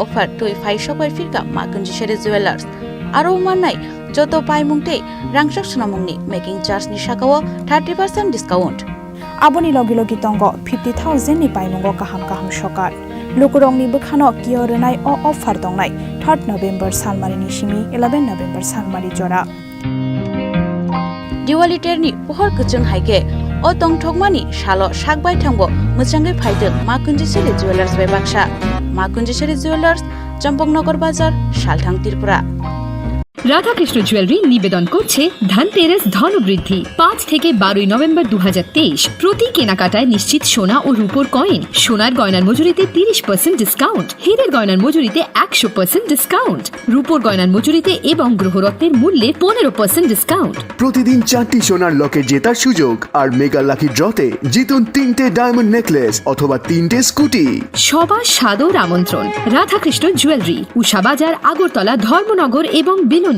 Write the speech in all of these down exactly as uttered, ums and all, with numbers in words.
Offer twi phai sok bai phirkha Ma Kunjiswari Jewellers. Aro mannai joto paimung tei rangchak swnamungni making charge ni sakao thirty percent discount. Aboni logi logi tongo fifty thousand ni paimungo kaham kaham sokar. Lukurokni bwkhano kio rwnai o offer tongnai third November salmari ni simi eleven November salmari jora. Diwali terni pohor kwchwng hai khe o tongthokmani salo sak baithangbo mwchangwi phaidwk Ma Kunjiswari Jewellers bai baksa. Ma Kunjiswari Jewellers, Champaknagar Bazar, Salthang, Tripura. Radhakrishna jewellery নিবেদন করছে ধনতেরাস ধনবৃদ্ধি। পাঁচ থেকে বারোই নভেম্বর দু হাজার তেইশ। প্রতি কেনাকাটায় নিশ্চিত সোনা ও রূপোর কয়েন, সোনার গয়নার মজুরিতে তিরিশ পার্সেন্ট ডিসকাউন্ট, হীরের গয়নার মজুরিতে একশো পার্সেন্ট ডিসকাউন্ট, রূপোর গয়নার মজুরিতে এবং গ্রহরত্নের মূল্যে পনেরো পার্সেন্ট ডিসকাউন্ট। প্রতিদিন চারটি সোনার লকেট জেতার সুযোগ আর মেগা লাকি ড্রতে জিতুন তিনটে ডায়মন্ড নেকলেস অথবা তিনটে স্কুটি। সবার সাদর আমন্ত্রণ রাধাকৃষ্ণ জুয়েলারি, উষা বাজার, আগরতলা, ধর্মনগর এবং Belonia.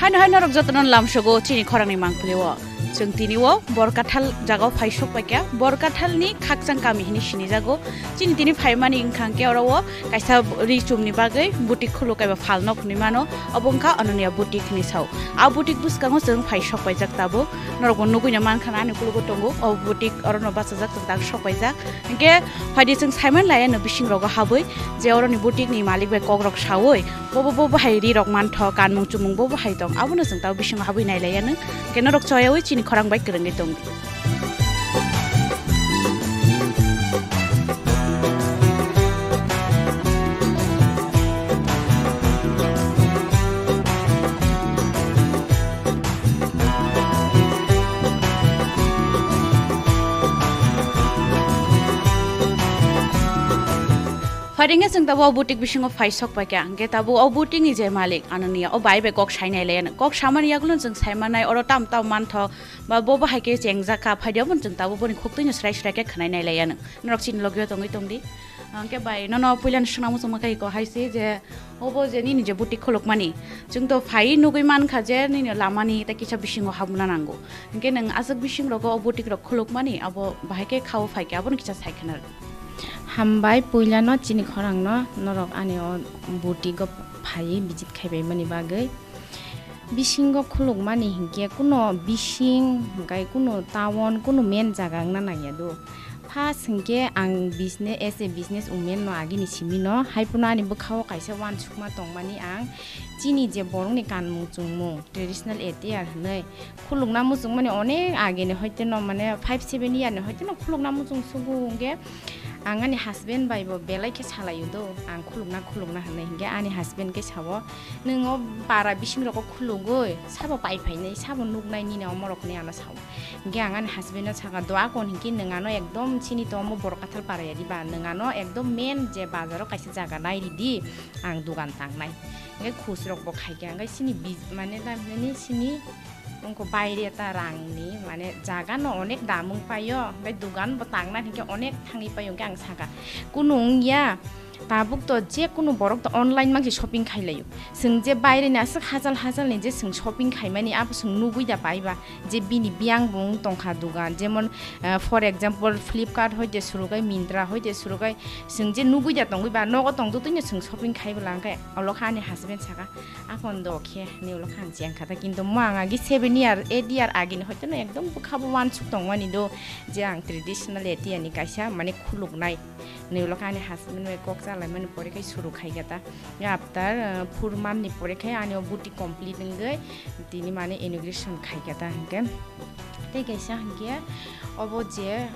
Haino hai norok jotono lamsogo chini khorangni mangpili o. Chwng tini o Borkathal jaga o phai sok pai kha. Borkathal ni Khakchang kami hinwi sini jago. Chini tini phaimani wngkha hwnkhe oro o kaisa ri chum ni bagwi butik khuluk eba phalnok hinwi mano. Obo wngkha Ananya butik hinwi sao. A butik bwskango chwng phai sok paijak tabuk. Norok bo nugwi no mankha na ani ukologo tongo. O butik oro no bachajak chwng tak sok paijak. Hwnkhe phaidi chwng saiman laiya no bising rogo habwi je oro ni butik ni malik bai kok rok sawi. Bo bo bo bahai ri rok mantho, kanmung chumung bo bahai tong. Abono chwng tabo bisingo habwi nai laiya no. Hwnkhe norok choyawi chini khorang bai kwrwngwi tong di. Phaidi hwnkhe chwng tabuk o butik bisingo phai sok pai kha. Hwnkhe tabuk o butik ni je malik, ano niya o bai bai kok sai nai laiya no. Kok samani yagulo chwng sai manai, oro tam tam mantho. Ba bo bahai khe chengjak kha, phaidi obo chwng tabuk boni khuk twi no srai srai khe khwnai nai laiya no. Norok chini logi o tongwi tong di. Hwnkhe bai nono puila no swngna muchungma kha iko hai se je obo je nini je butik khuluk mani. Chwng to phai nugwi man kha je nini lama ni tei kisa bisingo habna nango. Hwnkhe nwng aswk bising rogo o butik rok khuluk mani abo bahai khe kha o phai khe abono kisa sai khna rw. Hambai puila no chini khorang no norok ani o butik o phai visit khai bai mani bagwi. Bisingo khulukmani hinkhe kuno bising, hinkhe kuno town, kuno main jaga wngna nangya do. First hinkhe ang business, as a business woman no agini simi no, hai phano ani bwkha o kaisa uansukma tongmani ang chini je borok ni kanmung chumung traditional attire hinwi khulukna muchungmani onek agini hoite no mane five seven year ni hoite no khulukna muchung sugu hinkhe ang ani husband bai bo belai khe salaio do ang khulukna khulukna hinwi hinkhe ani husband khe sao. Nwng o para bising rok o khulugwi sabo pai phainai, sabo nuknai nini omorok hinwi ano sao. Hinkhe ang ani husband no sakha, "Doa kon hinkhe nwng ano ekdom chini to omo Borkathal para ya diba, nwng ano ekdom main je bazar o kaisa jaga nai ridi, ang dogan tangnai." Hinkhe khus rok bo khaikha, hinkhe chini biz-, mane tamhinani chini wngkha baire ta rang ni, mane jaga no onek dam wng paio, hinkhe dogan bo tangna hinkhe onek thangwi paio, hinkhe ang sakha, "Kunu wngya." Tabuk to je kunu borok to online mangsi shopping khai laio. Chwng je baire ni aswk hachal hachal ni je chwng shopping khai mani abo chwng nugui da pai ba je bini biyang bo wng tong kha dogan. Jemon, eh, for example, Flipkart hoite surukai, Myntra hoite surukai chwng je nugui da tongwi ba nogo tong twi no chwng shopping khai bwla hwnkhe olo kha ani husband saka, "Aphano do khe ni ulo kha ang cheng kha ta." Kintu mo ang agi seven year, eight year agi ni hoite no ekdom bwkha bo uansuk tong mani do je ang traditional attire ni kaisa mane khuluknai. Ni ulo khe ani husband bai kok cha lai mani pore khai suru khai kha ta. After, uh, four month ni pore khai ani o butik complete wngwi tini mane inauguration khai kha ta hinkhe. Tei kaisa hinkhe obo je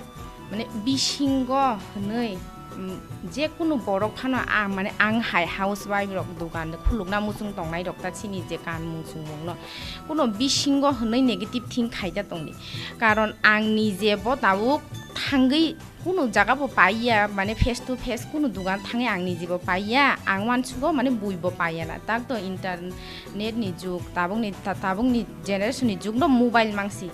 mane bisingo hinwi, um, je kunu borok phano ang mane ang hai housewife rok dogan khulukna muchung tongnai rok ta chini je kanmung chumung no kuno bisingo hinwi negative think khai ta tongdi. Karon ang nije bo tabuk thangwi kunu jaga bo paiya, mane face to face kunu dogan thangwi ang niji bo paiya, ang uansugo mane bui bo paiya na. Tak to internet ni jug, tabuk ni, ta-, tabuk ni generation ni jug no mobile mangsi.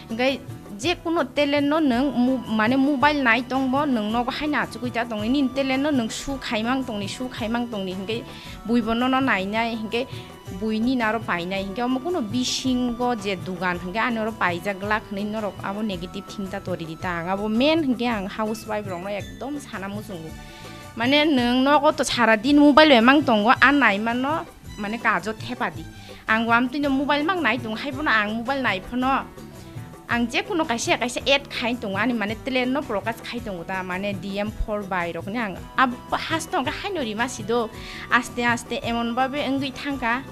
Hinkhe je kunu talent no nwng mo-, mane mobile nai tong bo nwng nogo haino achugwi ta tongni, nini talent no nwng show khai mang tongni, show khai mang tongni, hinkhe bui bo nono nainai, hinkhe buini naro painai hinkhe omo kunu bisingo je dogan hinkhe ani oro paijak glak hinwi norok abo negative thing ta tori di ta ang abo main hinkhe ang housewife rokno ekdom sana muchungo mane nwng nogo to sara din mobile bai mang tongo a nai mano mane kajo thepa di ang wamtwino mobile mang nai tongo hai phano ang mobile nai phano Ang je kuno kaisa kaisa add khai tongo, ani mane talent no prakash khai tongo ta, mane D M four bai rok ni ang ab-, haste hwnkhe haino rima si do, aste aste emon babe wngwi thangkha,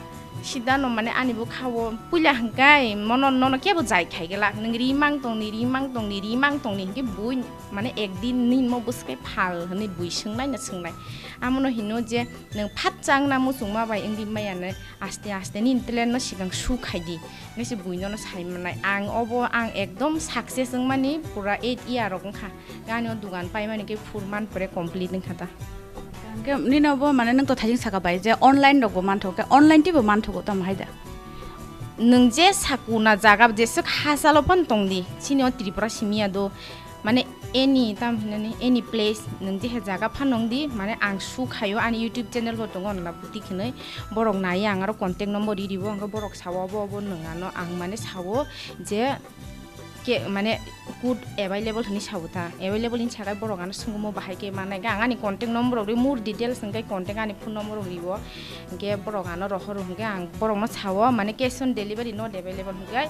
sida no mane ani bwkha o puila hwnkhe mono nono kebo jai khai glak, nwng rimang tongni, rimang tongni, rimang tongni hwnkhe bui mane ekdin nini mo bwswk khe phal hwnwi bui swngnai no swngnai, amono hino je nwng phat changna muchungma bai wngwi maya nai. Aste aste nini talent no sikang su khai di, nai se bui nono sai manai. Ang obo ang ekdom success wngmani pura eight year rok wngkha. Ani o dogan paimani khe four month pore complete wngkha ta. Hwnkhe nini obo mane nwng to thaijing saka bai je online rok bo manthogo, khe online tei bo manthogo tamo hai da? Nwng je sakuna jaga jeswk hachalo phano tongdi, chini o Tripura simi ya do. Mane any, tam hinani any place nwng jehe jaga phano wngdi, mane ang su khaio, ani YouTube channel bo tongo, Ananya Boutique hinwi, borok naiya ang aro contact number ri ribo, hwnkhe borok sao obo obo nwng ano, ang mane sao je Ke mane code available hwnwi sao ta, available hwnwi sakai borok ano swngo mo bahai khe mannai, hwnkhe ang ani contact number rok ri, more details hwnkhe contact ani phone number rok rio, hwnkhe borok ano rohoro hwnkhe ang borokno sao mane cash on delivery not available hwnkhe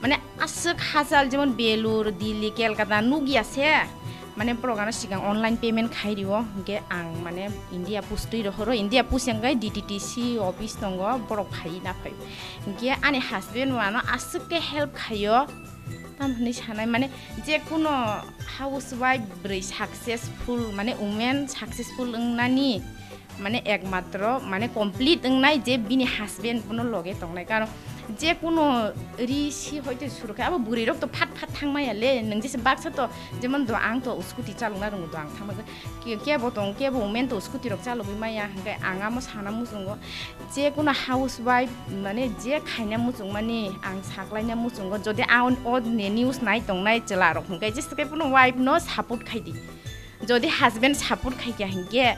mane aswk hachal jemon Belur, Delhi, Kolkata nukya se mane borok ano swkang online payment khai rio, hwnkhe ang mane India Post twi rohoro, India Post hwnkhe D T T C office tongo, borok phai na phai, hwnkhe ani husband bo ano aswk khe help khaio. Tamo hinwi sanai mane, je kuno housewife bwrwi successful mane women successful wngnani mane ekmatro mane complete wngnai je bini husband bono loge tongnai, karon je kuno ri si hoite suru khe abo bwrwi rok to phat phat thangmaya le, nwng jesa baksa to jemon do ang to scooty chalokna rwngo do ang thangma kebo tong kebo women to scooty rok chalogwi maya, hwnkhe ang amo sana muchungo. Je kuno housewife mane je khaina muchungmani ang saklaina muchungo, jodi ang o ne news nai tongnai chwla rok hwnkhe jesa khe kuno wife no support khai di, jodi husband support khai kha hwnkhe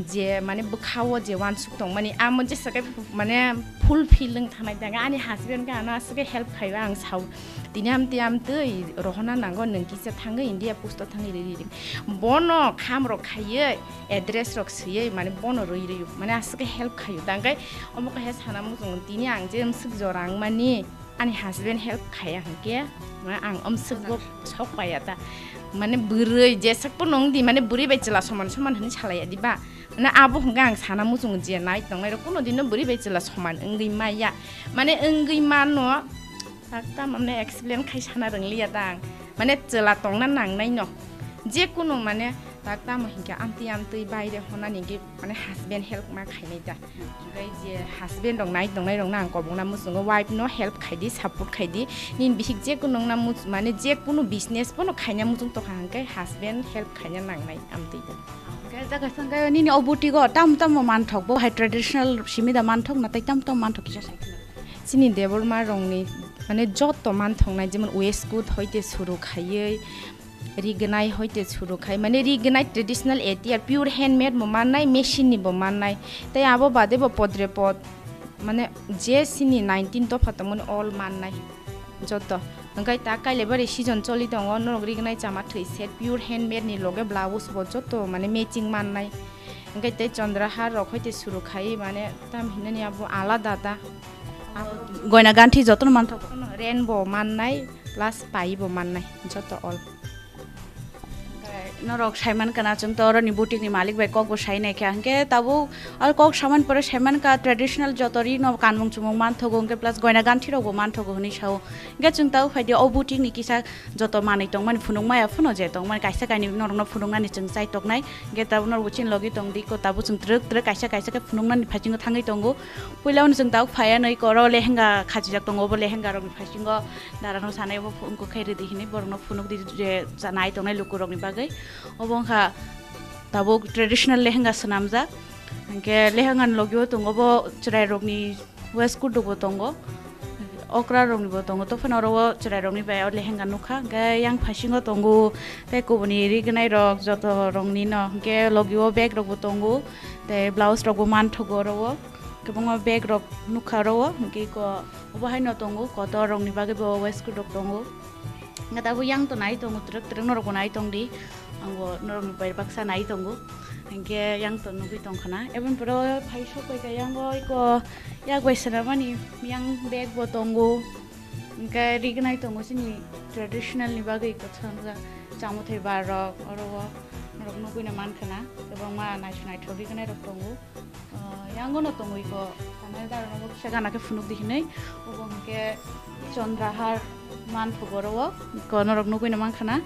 je mane bwkhao je wansuk tongmani amo jesa khe mane fulfill wng thanai, tang ani husband khe ano aswk khe help khaiba ang sao. Tini amtwi amtwi rohorna nango, nwng kisa thangwi India Post o thangwi ri ri ri. Bono kham rok khaiwi address rok swiwi mane bono rwi rwi mane aswk khe help khaio. Tangkhe omo khe sana muchungo tini ang je swk jora wngmani ani husband help khaiya hwnkhe mane ang omswk bo sok paiya ta. Mane bwrwi jeswk pono wngdi mane bwrwi bai chwla soman soman hwnwi salaiya diba? Mane abo hwnkhe ang sana muchungo je nai tongnai rok kuno dino bwrwi bai chwla soman wngwi maya. Mane wngwi mano. Tak tamo mane explain khai sana rwngliya ta ang. Mane chwla tongna nangnai no. Je kuno mane tak tamo hinkhe amtwi amtwi baire honani hinkhe mane husband help ma khainai ta. Hwnkhe je husband rok nai tongnai rokno ang kobokna muchungo wife no help khai di, support khai di. Nini bihik je kuno wngna much-, mane je kuno business bono khaina muchung tongkha hwnkhe husband help khaina nangnai amtwi ta. Hwnkhe jaga sangkhe nini o boutique o tam tamo manthok bo hai traditional simi da manthok na tai tam tamo manthok kisa sai khna. Chini Debbarma rokni mane joto manthoknai jemon waistcoat hoite suru khaiwi, rignai hoite suru khai, mane rignai traditional attire pure handmade bo mannai, machine ni bo mannai, tei abo bade bo podre pod mane je chini nineteen dopha tongmani all mannai joto. Hwnkhe ta Kailabari season choli tongo, norok rignai chama thwi set pure handmade ni loge blouse bo joto mane matching mannai. Hwnkhe tei Chandrahar rok hoite suru khai mane tam hinani abo alada ta. Goina ganthi jotono manthok. Rainbow mannai plus pai bo mannai joto all. Norok saiman kana chwng to oroni boutique ni malik bai kok bo sai nai kha hwnkhe tabuk aro kok saman pore saiman ka traditional joto ri no kanmung chumung manthogo hwnkhe plus goina ganthi rok bo manthogo hwnwi sao. Hwnkhe chwng tabuk phaidi o boutique ni kisa joto manwi tongmani phunuk maya phano je tongmani kaisa kainwi norokno phunuknani chwng chai toknai. Hwnkhe tabuk norok bo chini logi tongdi ko tabuk chwng twrwk twrwk kaisa kaisa khe phunuknani phaichingwi thangwi tongo. Puila uno chwng tabuk phaiya nwi koro lehenga khachijak tongo, obo lehenga rokni phaisingo darano sanai obo phunuk khe rwdi hinwi borokno phunukdi je cha-, nai tongnai lukurokni bagwi. Obo wngkha tabuk traditional lehenga swnamjak. Hwnkhe lehengani logio tongo bo chwrairokni waistcoat rokbo tongo, okra roknibo tongo, tophano oro o chwrairokni bai o lehenga nukha. Hwnkhe yang phaisingo tongo tei kubuni rignairok joto roknino, hwnkhe logio bag rokbo tongo tei blouse rokbo manthogo oro o. Kwbangma bag rok nukha oro o, hwnkhe eko obo haino tongo, kotor rokni bagwi bo waistcoat rok tongo. Hwnkhe tabuk yang to nai tongo, twrwk twrwk norok bo nai tongdi, ang bo norok ni bai baksa nai tongo, hwnkhe yang to nugwi tongkha na. Eboni pore phai sok bai kha yang o eko yak bai swnamani yang bag bo tongo, hwnkhe rignai tongo chini traditional ni bagwi eko thangja chamuthai bar rok oro o norok nugwi no mankha na, kwbangma naithok naithok rignai rok tongo. Ah, yango no tongwi ko, tanai daro no kisa gana khe phunuk di hinwi, obo hwnkhe Chandrahar manthogo oro o, ko norok nugwi no mankha na,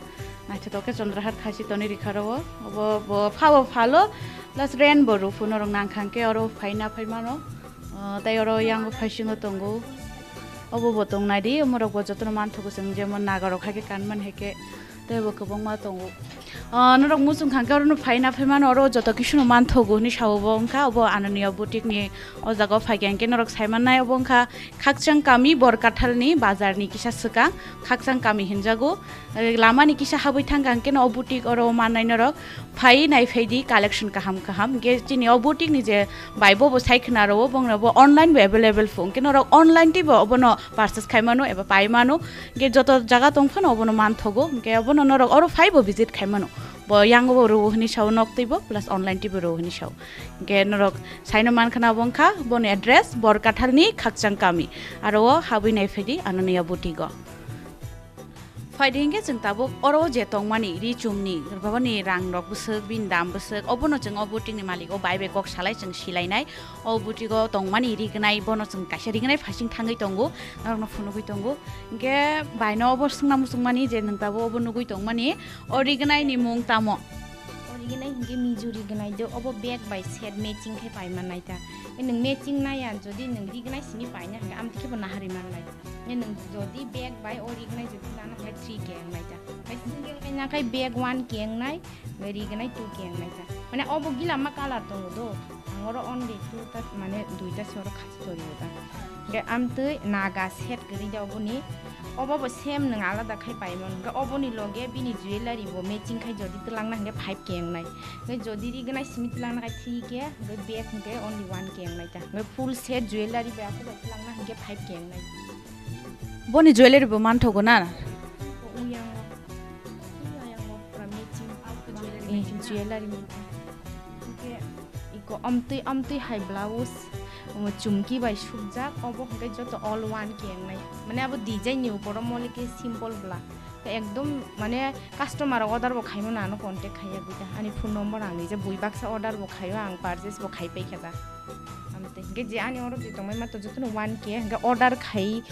naithotok khe Chandrahar khachi tonwi rikha oro o, obo bo phabo phalo, plus rain bo ruphu norok nangkha hwnkhe oro phai na phai mano, ah, tei oro yango phaisingo tongo, obo bo tongnai di, omorok bo jotono manthogo chwng jemon nagarok hai khe kanmani hai khe, tei bo kwbangma tongo. Ah, norok muchung kha hwnkhe oro no phaina phaimano, oro joto kisuno manthogo hwnwi sao bo wngkha, obo Ananiya boutique ni o jaga o phaikha hwnkhe norok saimannai, obo wngkha Khakchang kami Borkathal ni bazar ni kisa swkang, Khakchang kami hinjago. Eh, lama ni kisa habwi thangkha hwnkhe no o boutique oro mannai norok, phai nai phai di collection kaham kaham, hwnkhe chini o boutique ni je bai bo bo sai khna rwo, bongno bo online bo available phu, hwnkhe norok online tei bo obono purchase khai mano eba pai mano. Hwnkhe joto jaga tong phano obono manthogo, hwnkhe obono norok oro phai bo visit khai mano. Bo yang bo rwo hwnwi sao, nok tei bo plus online tei bo rwo hwnwi sao. Hwnkhe norok saino man khna bo wngkha boni address Borkathal ni Khakchang kami. Aro o habwi nai phai di Ananiya boutique o. Phai di hwnkhe chwng tabuk oro je tongmani ri chumni, bini rang rok bwswk, bini dam bwswk, obono chwng o boutique ni malik o bai bai kok salai chwng silainai. O boutique o tongmani rignai bono chwng kaisa rignai phasing thangwi tongo, norokno phunugwi tongo. Hwnkhe baino obo swngna muchungmani je nwng tabuk obo nugwi tongmani, o rignai ni mung tamo? O rignai hwnkhe Mizo rignai do, obo bag bai set matching khe paimannai ta. E nwng matching naiya, jodi nwng rignai simi paina hwnkhe amtwi khe bo naharwi mannai. E nwng jodi bag bai o rignai jodi nana hwnkhe three K wngnai ta. Hwnkhe single khe nakhai bag one K wngnai. Hwnkhe rignai two K wngnai ta. Mane obo gila ma colour tongo do. Ang oro only two ta, mane duita se oro khasi torio ta. Hwnkhe amtwi naga set kwrwi da oboni. Obo bo same nwng alada khai paimano. Hwnkhe oboni loge bini jewellery bo matching khai jodi twlangna hwnkhe five K wngnai. Hwnkhe jodi rignai simi twlangna khai three K, hwnkhe bag hwnkhe only one K wngnai ta. Hwnkhe full set jewellery bai aphuru bai twlangna hwnkhe five K wngnai. Boni jewellery bo manthogo na? Uyango. Uyango pura matching. Jewellery Eh, matching na? Jewellery matching. Hwnkhe iko amtwi, amtwi hai blouse, um, chumki bai sukjak, obo hwnkhe joto all one K wngnai. Mane abo design ni upor o mole khe simple bwla. Ekdom mane customer rok order bo khaimano ano contact khaiya gwi ta. Ani phone number ang rijak, bui baksa order bo khaio, ang purchase bo khai paikha da. Amtwi hwnkhe je ani oro je tongmani ma to jotono one K hwnkhe order khai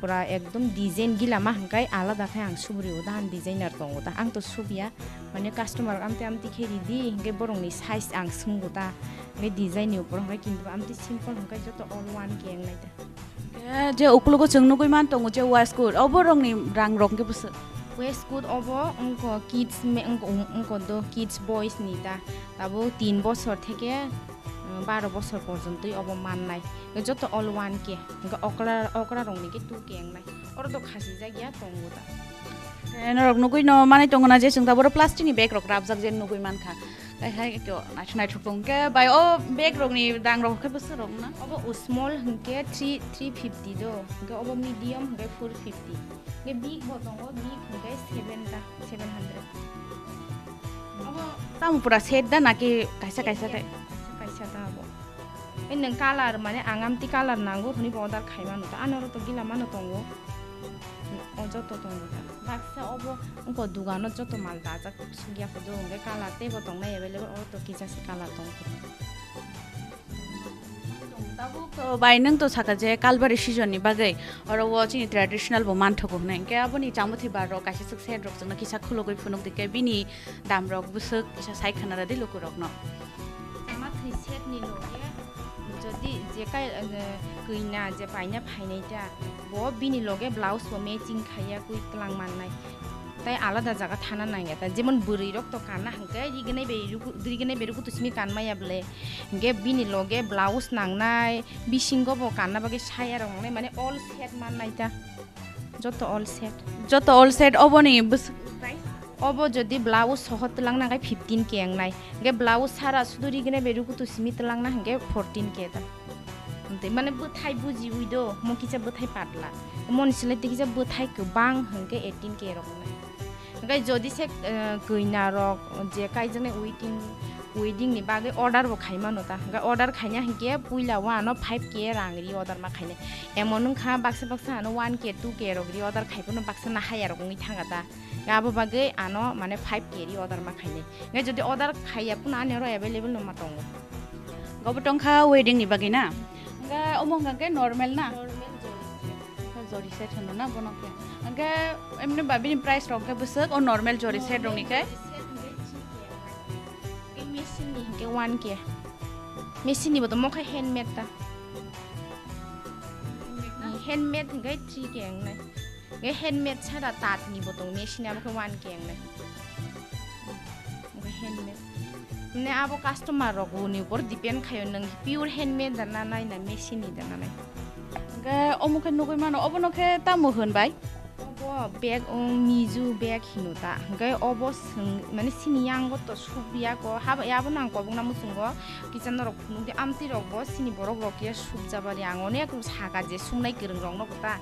pura ekdom design gila ma hwnkhe alada khe ang subrio da, ani designer tongo da. Ang to subya, mane customer rok amtwi amtwi khe ridi hwnkhe borokni size ang swngo da. Hwnkhe design ni upor hwnkhe kintu amtwi simple hwnkhe joto all one K wngnai da. Eh, je uklogo chwng nugwi man tongo je waistcoat, obo rokni rang rok hwnkhe bwswk? Waistcoat obo wngkha kids me-, wngkha, wngkha do kids boys ni ta. Tabuk tin bosor theke, uh, baro bosor porjontoi obo mannai. Joto all one K. Hwnkhe okra, okra rokni khe two K wngnai. Oro do khasijak ya tongo ta. Eh, norok nugwi no manwi tongo na je chwng taboro plastic ni bag rok rabjak je nugwi mankha. Hai hai ekto naithok naithok tong khe bai o bag rok ni dang rok khe bwswk rok na? Obo small hwnkhe three, three fifty do, hwnkhe obo medium hwnkhe four fifty, hwnkhe big bo tongo, big hwnkhe seven ta, seven hundred. Obo tamo pura set da naki kaisa kaisa Set khe? Kaisa kaisa ta obo. Ei nwng colour mane ang amtwi colour nango hwnwi bo order khai mano ta, ano oro to gila mano tongo. O joto tongo ta. Baksa obo wngkha dugano joto mal dajak sugya photo hwnkhe colour teibo tongnai available, oro to kisa se colour tong photo. Tabuk to bai nwng to saka je Kalbari season ni bagwi oro o chini traditional bo manthogo hwnwi, hwnkhe aboni chamwi thwi bar rok kaisa swk set rok chwngno kisa khulugwi phunuk dikhe bini dam rok bwswk kisa sai khna rwdi luku rokno. Ama thwi set ni loge jodi je kai, eh, kwina je paina phainai ta, bo bini loge blouse bo matching khaiya kwi twlang mannai. Tai alada jaga thana nangya ta, jemon bwrwi rok to kanna hwnkhe rignai bai ruku, rignai bai rukutu simi kanmaya bwle. Hwnkhe bini loge blouse nangnai, bisingo bo kanna bagwi saya rok nangnai, mane all set mannai ta. Joto all set. Joto all set oboni bwswk price? Obo jodi blouse soho twlangna hwnkhe fifteen K wngnai. Hwnkhe blouse sara sudu rignai bai rukutu simi twlangna hwnkhe fourteen K ta. Amtwi mane bwthai bujiwi do, mo kisa bwthai patla. Moni silai tei kisa bwthai kwbang hwnkhe eighteen K rok wngnai. Hwnkhe jodi se, eh, kwina rok je kaijaknai wedding, wedding ni bagwi order bo khai mano ta. Hwnkhe order khaina hwnkhe puila o ano five K rang ri order ma khainai. Emon wngkha baksa baksa ano one K, two K rok ri order khai phano baksa na haya rok wngwi thanga ta. Abo bagwi ano mane five K ri order ma khainai. Hwnkhe jodi order khaiya phano ani oro available no ma tongo. Gobo tongkha wedding ni bagwi na? Hwnkhe omo hwnkha khe normal na? Normal jori set. Jori set hono na bono khe? Hwnkhe emni ba bini price rok khe bwswk o normal jori set rok ni khe? Normal jori set hwnkhe three K. Hwnkhe machine ni hwnkhe one K. Machine ni bo tongmo khe handmade ta. Handmade na? Handmade hwnkhe three K wngnai. Hwnkhe handmade sara tat ni bo tong machine abo khe one K wngnai. Handmade. Mane abo customer rok ni upor depend khayo, nwng pure handmade da nanai na machine ni da nanai. Hwnkhe omo khe nugui mano, obono khe tamo hwn bai? Obo bag, um, Mizu bag hino ta. Hwnkhe obo swng, mane sini yango to sukya ko, habo, abo nang kobong na muchungo, kisa norok phunuk di, amtwi rok bo sini borok rok ya sukjabari, ang onek saka je sungnai kwrwng rok no ta.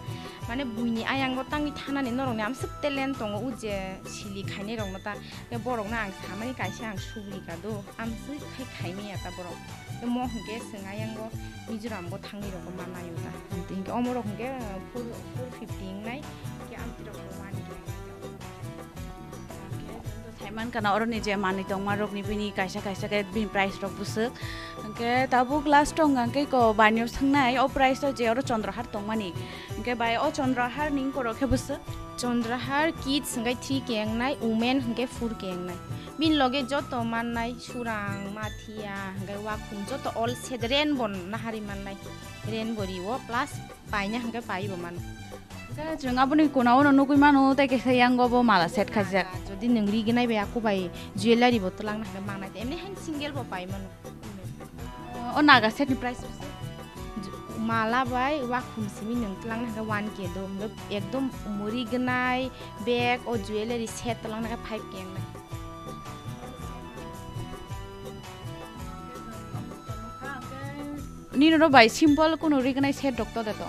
Mane buini ayang bo tangwi thanani norok ni amswk talent tongo, o je sili khainai rok no ta. Khe borokno ang samani kaisa ang sugri ka do, amswk khai khaimaya ta borok. Khe mo hwnkhe swng ayang bo Mizoram bo thangwi rok ma naio ta. Hwnkhe omo rok hwnkhe four, four fifty wngnai, khe amtwi rok bo one K. Hwnkhe chwng to saiman kana oroni je manwi tongma rokni bini kaisa kaisa khe bini price rok bwswk. Hwnkhe tabuk last o hwnkhe ko bainio swngnai o price o je oro Chandrahar tongmani. Hwnkhe bai o Chandrahar ni korok khe bwswk? Chandrahar kids hwnkhe three K wngnai, women hwnkhe four K wngnai. Bini loge joto mannai surang, mathiya, hwnkhe wakhum joto all set rainbow nahari mannai. Rainbow rio plus paina hwnkhe paibo mano. Hwnkhe chwng aboni kona ono nugui mano tei kisa yango bo mala set khaijak. Jodi nwng rignai bai aku bai jewellery bo twlangna hwnkhe mangnai, emni hain single bo pai mano. O naga set ni price bwswk? Mala bai wakhum simi nwng twlang na hwnkhe one K do, hwnkhe ekdom muri gwnai bag o jewellery set twlang na hwnkhe five K wngnai. Nini oro bai simple kunu ri gwnai set rok to de to?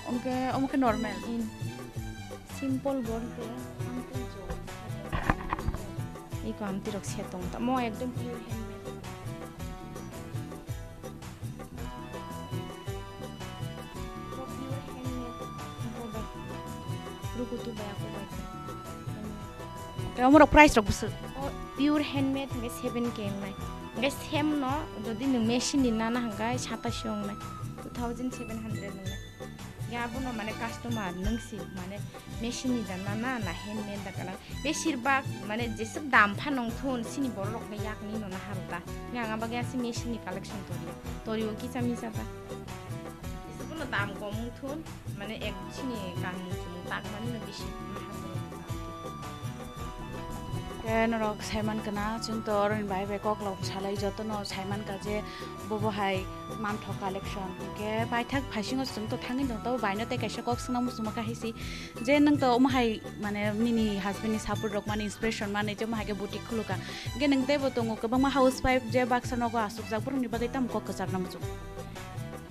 Hwnkhe omo khe normal. In simple borok khe amtwi jora. Iko amtwi rok se tong tamo ekdom pure handmade. Bo pure handmade. Bo bai. Rukutu bai ako bai. Handmade. Tei omorok price rok bwswk? O pure handmade hwnkhe seven K wngnai. Hwnkhe same no jodi nwng machine ni nana hwnkhe satasio wngnai. Two thousand seven hundred wngnai. Ya abono mane customer nwng si mane machine ni da nana na handmade da kana. Besir bak mane jeswk dam pha nong thun sini borok rok ni yak ni no na haru ta. Yang abag ya si machine ni collection tori. Tori o kisa misa ta. Jeswk no dam kom wng thun. Mane ek sini kang chumung tak mani no bisi maha borok ni kang. Ke norok saiman kana chwng to oroni bai bai kok lok salai joto no saiman ka je bobo hai manthok collection. Ke paithak phaisingo chwng to thangwi tong to bai no tei kaisa kok swngna muchungma ka hisi je nwng to omo hai mane nini husband ni support rok mani inspiration mani je omo hai ke boutique khuluka. Ke nwng tei bo tongo kwbangma housewife je baksa nogo asukjak borok ni bagwi tamo kok kwchar na muchung.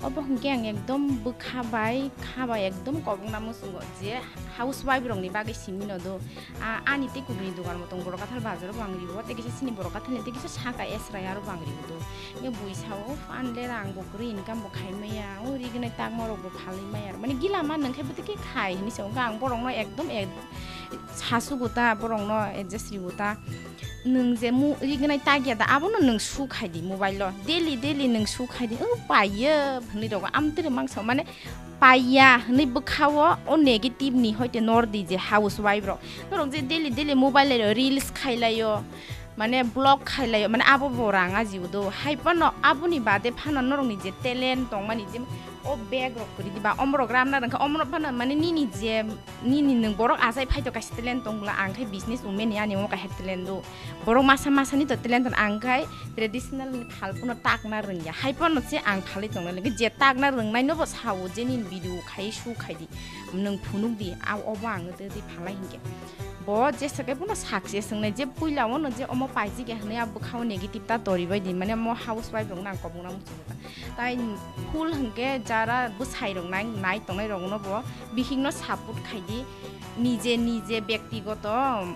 Obo hwnkhe ang ekdom bwkha bai kha bai ekdom kobokna muchungo je housewife rokni bagwi simi no do. A, ani tei kubuni dugan bo tongo Borok Kathar bazar o bo ang riwo tei kisa chini Borok Kathar ni tei kisa saka Esrai aro bo ang riwo do. Hwnkhe bui sao, "Uff, ani le rang bo kwrwi income bo khai maya, o rignai takma rok bo phalwi maya," mane gila ma nwng khe bwtwi khe khai hinwi sa hwnkhe ang borok no ekdom ek-, sa sugo ta, borok no adjust riwo ta. Nwng je mu-, rignai tagya da, abono nwng su khai di mobile o. Daily, daily nwng su khai di. "O, paiyo," hwnwi rogo. Amtwrwi mangsa, mane, paiya hwnwi bwkha-o, o negative ni hoite nor di je housewife rok. Norok je daily, daily mobile o reels khai laio, mane, vlog khai laio, mane, abo bo rang ajibo do. Hai phano, aboni bade phano norokni je talent tongmani, je o bag rok kwrwi di ba, omorok ramna rwngkha, omorok phano, mane, nini je Nini nwng borok achai phai to kaisa talent tong bwla, ang khai business women ni ani omo kaisa talent do. Borok masa masa ni to talent tong, ang khai traditional ni phal phano takna rwngya. Hai phano se ang phalwi tong nai, je takna rwngnai no bo sao je nini video khai su khai di. Nwng phunuk di, a obo ang twi twi phalai hinkhe. Bo jesa khe bono success wngnai, je puila o no je omo paijak ya hwnwi a bwkha o negative ta tori bai di, mane mo housewife rok no ang kobong na muchungo ta. Tai full hwnkhe jara bwsai rok nai, nai tongnai rok no bo bihik no support khai di, nije nije bektigoto,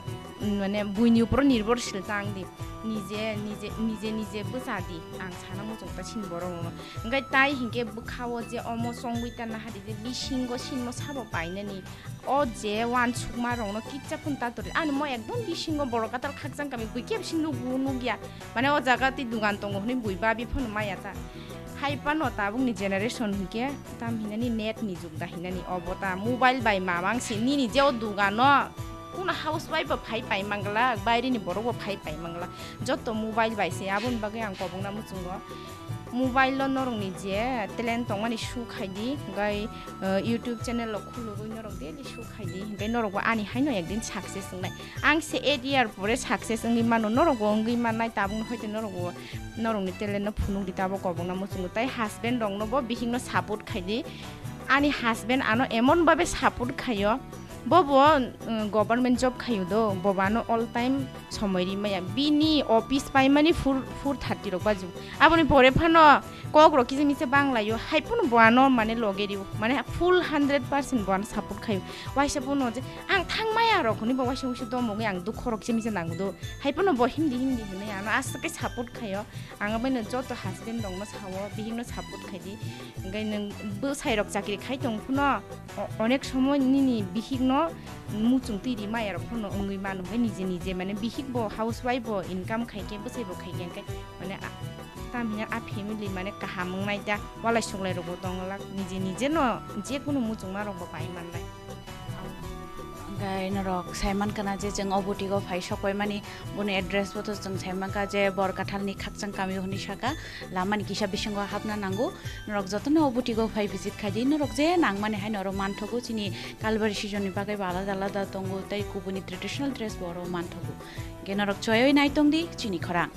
mm, mane buini upor nirbhorshil tang di, nije nije, nije nije bwsa di, ang sana muchung ta sini borok rok no. Hwnkhe tai hinkhe bwkha o je omo chongwi ta naha di je bisingo sinmo sabo painani. O je uansukma rokno kitsa phun ta tori, ani mo ekdom bisingo Borok Kathar khakchang kami bui khe bisi nugo nugya, mane o jaga tei dugan tongo hwnwi bui babi phano maya ta. Hai phano tabukni generation hinkhe tam hinani net ni jug da hinani obo ta, mobile bai mamang se nini je o dugano kuno housewife bo phai pai manglak, baire ni borok bo phai pai manglak, joto mobile bai se, aboni bagwi ang kobongna muchungo. Mobile o norokni je talent tongmani show khaidi, hwnkhe, eh, YouTube channel rok khulugwi norok daily show khaidi, hwnkhe norokbo ani haino ekdin success wngnai. Ang se eight year pore success wngwi mano, norokbo wngwi mannai, tabukno hoito norokbo norokni talent no phunukdi, tabuk kobokna muchungo. Tai husband roknobo bihikno support khaidi. Ani husband ano emon babe support khaio, bobo, mm, government job khaio do, bobo ano all time somoi rimaya. Bini office paimani four, four thirty rok baju. Aboni pore phano kok rok kisa misa banglaio, hai phano bo ano mane loge rio, mane full hundred percent bo ano support khaio. Waisa phano je ang thang maya rok hwnwi bo waisa waisa domogwi ang dukho rok kisa misa nango do, hai phano bo hindi hindi hwnwi ano aswk khe support khaio. Ang abaino joto husband rokno sao, bihikno support khaidi. Hwnkhe nwng bwsai rok chakri khai tong phano, o-, onek somoy nini bihikno muchung twi ri maya rok phano wngwi mano, hwnkhe nije nije mane bihik bo housewife bo income khai khe bwsai bo khai khe, hwnkhe mane a-, tamhinai a family mane kaham wngnai ta, walai suklai rok bo tong glak, nije nije no je kunu muchungma rok bo pai manlai. Hwnkhe norok sai mankha na je chwng o boutique o phai sok paimani, boni address bo to chwng sai mankha je Borkathal ni khakchang kami o hwnwi saka, lama ni kisa bisingo hapna nango. Norok jotono o boutique o phai visit khai di, norok je nangmani hai norok manthogo, chini Kalbari season ni bagwi bo alada alada tongo, tei kubuni traditional dress bo oro manthogo. Hwnkhe norok choiwi nai tong di chini khorang.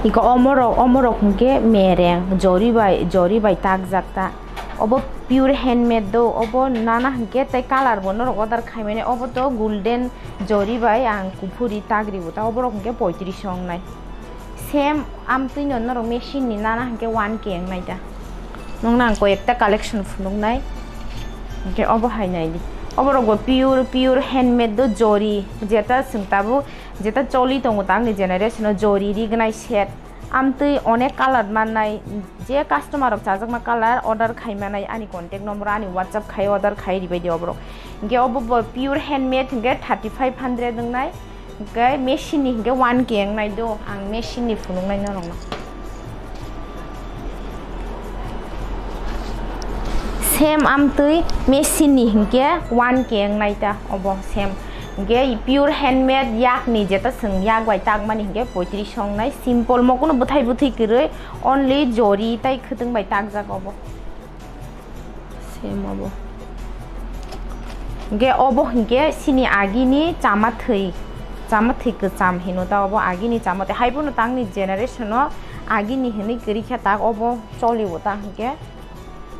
Iko omorok, omorok hwnkhe mereng, jori bai, jori bai takjak ta. Obo pure handmade do, obo nana hwnkhe tei colour bo norok order khaimani, obo to golden jori bai ang kuphuri tagribo ta, oborok hwnkhe poitris so wngnai. Same amtwino norok machine ni nana hwnkhe one K wngnai ta. Nokno ang koi ekta collection phunuknai, hwnkhe obo hai nai di. Oborok bo pure, pure handmade do jori, jeta chwng tabuk Jeta choli tongo tangni generation o jori rignai set. Amtwi onek colour mannai, je customer rok chajakma colour order khai manai ani contact number o ani WhatsApp khai order khai ribai di oborok. Hwnkhe obo bo pure handmade hwnkhe thirty five hundred wngnai. Hwnkhe machine ni hwnkhe one K wngnai do, ang machine ni phunuknai norokno. Same amtwi machine ni hinkhe one K wngnai ta obo same. Hinkhe pure handmade yak ni jeta chwng yak bai takmani hinkhe poitris so wngnai. Simple mo kunu bwthai bwthwi kwrwi, only jori tai khwtwng bai takjak obo. Same obo. Hinkhe obo hinkhe chini agini chama thwi, chama thwi kwcham hino ta obo agini chama thwi. Haibono tangni generation o agini hinwi kwrwi khe tak obo choli o ta hinkhe.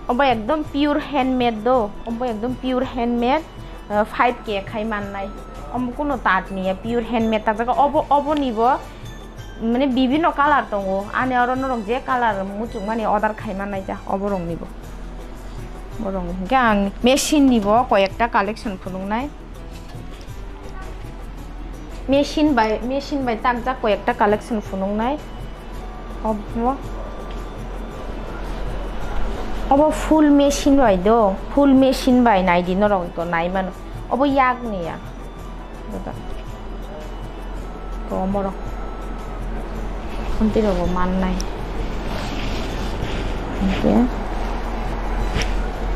Obo ekdom pure handmade do, obo ekdom pure handmade, ah, five K khai mannai. Omo kuno tat niya, pure handmade ta jaga. Obo, obo ni bo, mane, bibino colour tongo. Ani oro norok je colour muchung mani order khai mannai ta, obo rok ni bo. Borok ni. Hingke ang machine ni bo koi ekta collection phunuk nai. Machine bai, machine bai takjak koi ekta collection phunuknai. Obo, obo full machine bai do, full machine bai naidi norok to nai mano. Obo yak ni ya. Komoro. Amtwi rogo mannai. Hingke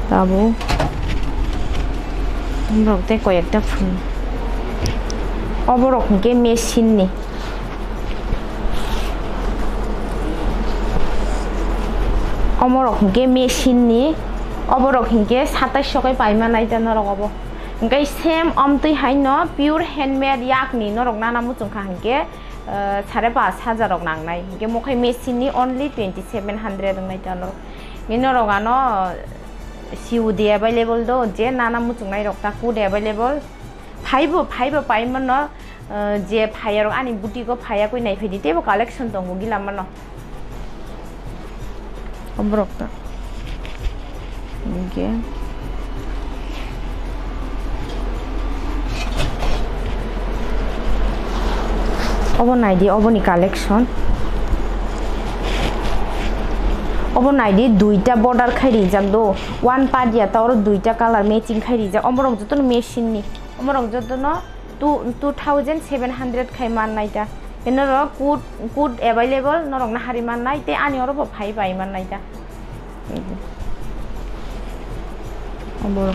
tabuk borok tei koi ekta phun. Oborok hingke machine ni. Omorok hingke machine ni. Oborok hingke satais sokai paima naita norok obo. Hingke same amtwi hai no pure handmade yak ni norok nana muchung kha hingke. Ah, sare pas hajar rok nangnai. Hingke mokhai machine ni only twenty seven hundred wngnai ta norok. Ni norok ano C O D available do, je nana muchungnai rok ta code available. Phaibo, phaibo pai mano, ah, je phaiya rok ani boutique o phaiya koi nai phaidi teibo collection tongo gila mano. Oborok ta. Hingke. Obo naidi, oboni collection. Obo naidi, duita border khai rijak do. One part ya ta oro duita color matching khai rijak. Omorok jotono machine ni. Omorok jotono two, two thousand seven hundred khai mannai ta. Eno ro code, code available norok nahari mannai tei ani oro bo phai bai mannai ta. Obo.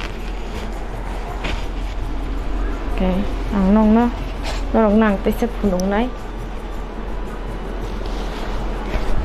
Okay, ang nokno norok nang teisa phunuknai.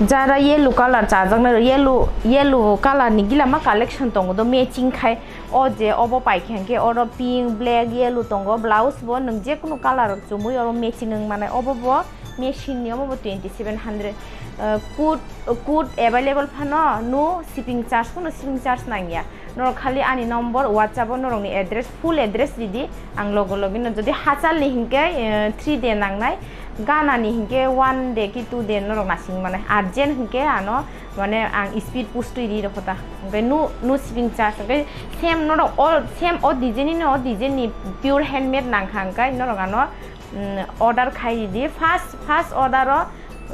Jara yellow colour chajaknai rok, yellow, yellow colour ni gila ma collection tongo do, matching khai. O je obo paikha hwnkhe oro pink, black, yellow tongo, blouse bo nwng jekunu colour rok chumui oro matching wng manai. Obo bo machine ni, omo bo twenty seven hundred. Uh, code, code available phano no shipping charge, kuno shipping charge nangya. Norok khali ani number, WhatsApp o norokni address, full address ridi, ang logo logi no. Jodi hachal ni hinkhe, eh, three day nangnai, Ghana ni hinkhe one day ki two day norok nasing manai. Urgent hinkhe ano, mane, ang speed post twi ri rokho ta. Hinkhe no, no shipping charge, hinkhe same norok all, same o design ni no, o design ni pure handmade nangkha hinkhe norok ano, mm, order khai ridi. First, first order o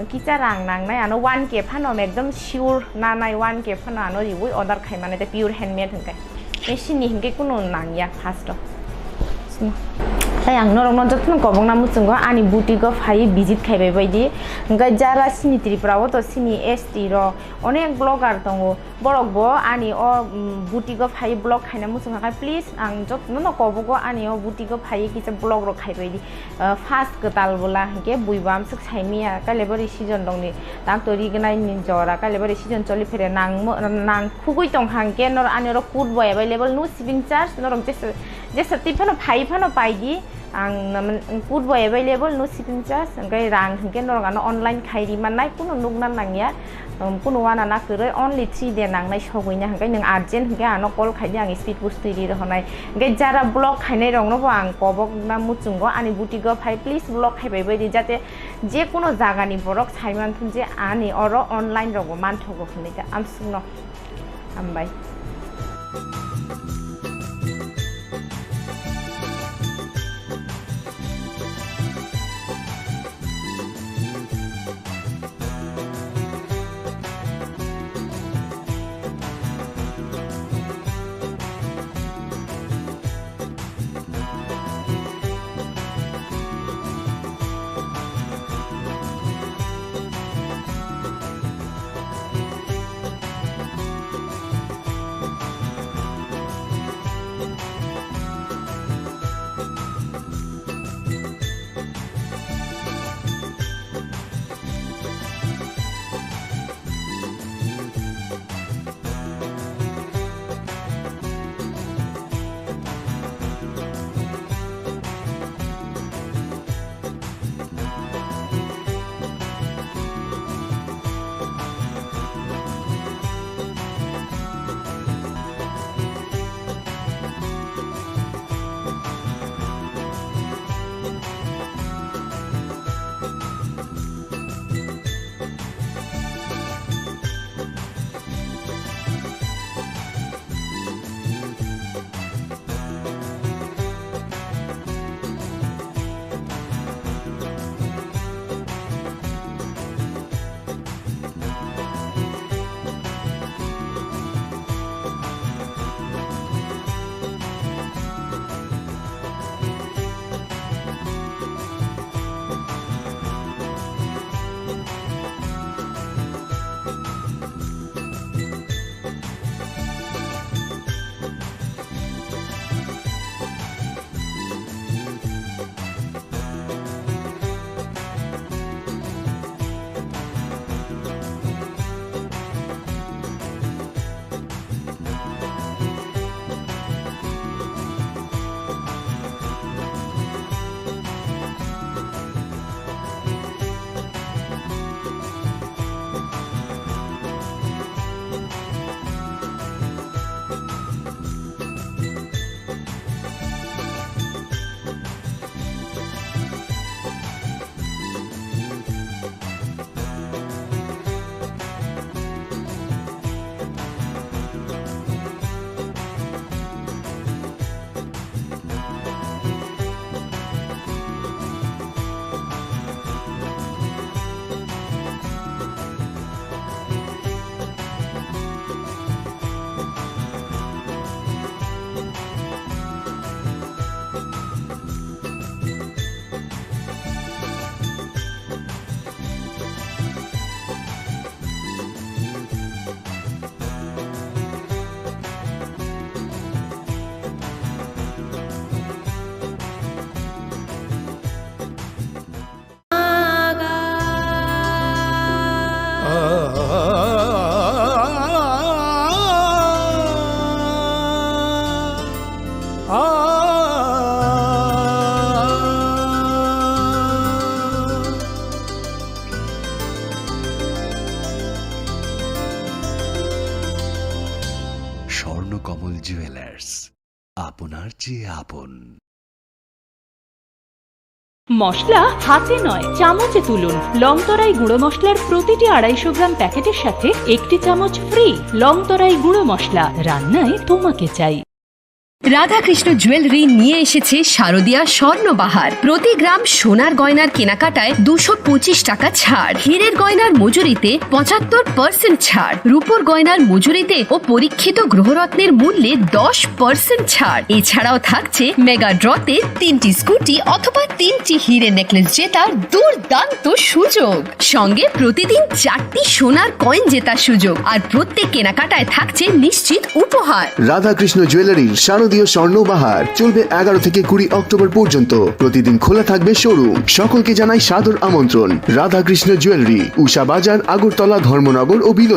kisa rang nangnai, ano one K phano ekdom sure nanai, one K phano ano riui order khai mani, tei pure handmade hinkhe. Machine ni hinkhe kunu nangya first o. Tei ang norokno jotono kobokna muchungo ani boutique o phaiwi visit khai bai baidi. Hinkhe jara sini Tripura o to sini S T rok onek blogger tongo. Borok bo ani o, mm, boutique o phaiwi vlog khaina muchung kha, please ang jotono kobogo ani o boutique o phaiwi kisa vlog rok khai baidi. Uh, first kwtal bwla hinkhe buibo amswk saimanya, kailebari season rokni tak to rignai ni jora, kailebari season choli phere nang, nang khugui tongkha hinkhe nor ani oro code bo available, no shipping charge, norok jesa, jesa twi phano phai phano paidi, ang naman code bo available, no shipping charge, hinkhe rang hinkhe norok ano online khai ri mannai, kunu nukna nangya. Um, kunu wana na kwrwi, only three day nangnai sogwina, hinkhe nwng urgent hinkhe ano call khaidi, ang speed post twi ri rohornai. Hinkhe jara vlog khainai rokno bo ang kobokna muchungo ani boutique o phai, please vlog khai bai baidi, jate je kuno jagani borok sai manthun je ani oro online rogo manthogo hinwi ta amsukno. Hambai. Swarnakamal jewellers, আপনার চেয়ে আপন। মশলা হাতে নয়, চামচে তুলুন। লংতরাই গুঁড়ো মশলার প্রতিটি আড়াইশো গ্রাম প্যাকেটের সাথে একটি চামচ ফ্রি। লংতরাই গুঁড়ো মশলা, রান্নায় তোমাকে চাই। রাধাকৃষ্ণ জুয়েলারি নিয়ে এসেছে শারদীয়া স্বর্ণবাহার। প্রতি গ্রাম সোনার গয়নার কেনাকাটায় দুশো পঁচিশ টাকা ছাড়, হীরের গয়নার মজুরিতে পঁচাত্তর পার্সেন্ট ছাড়, রূপোর গয়নার মজুরিতে ও পরীক্ষিত গ্রহরত্নের মূল্যে দশ পার্সেন্ট ছাড়। এছাড়াও থাকছে মেগা ড্রতে তিনটি স্কুটি অথবা তিনটি হীরে নেকলেস জেতার দুর্দান্ত সুযোগ। সঙ্গে প্রতিদিন চারটি সোনার কয়েন জেতার সুযোগ, আর প্রত্যেক কেনাকাটায় থাকছে নিশ্চিত উপহার। রাধাকৃষ্ণ জুয়েলারির শারদীয় স্বর্ণ বাহার চলবে এগারো থেকে কুড়ি অক্টোবর পর্যন্ত। প্রতিদিন খোলা থাকবে শোরুম। সকলকে জানাই সাদর আমন্ত্রণ। রাধাকৃষ্ণ জুয়েলারি, উষা বাজার, আগরতলা, ধর্মনগর ও বিলোনিয়া।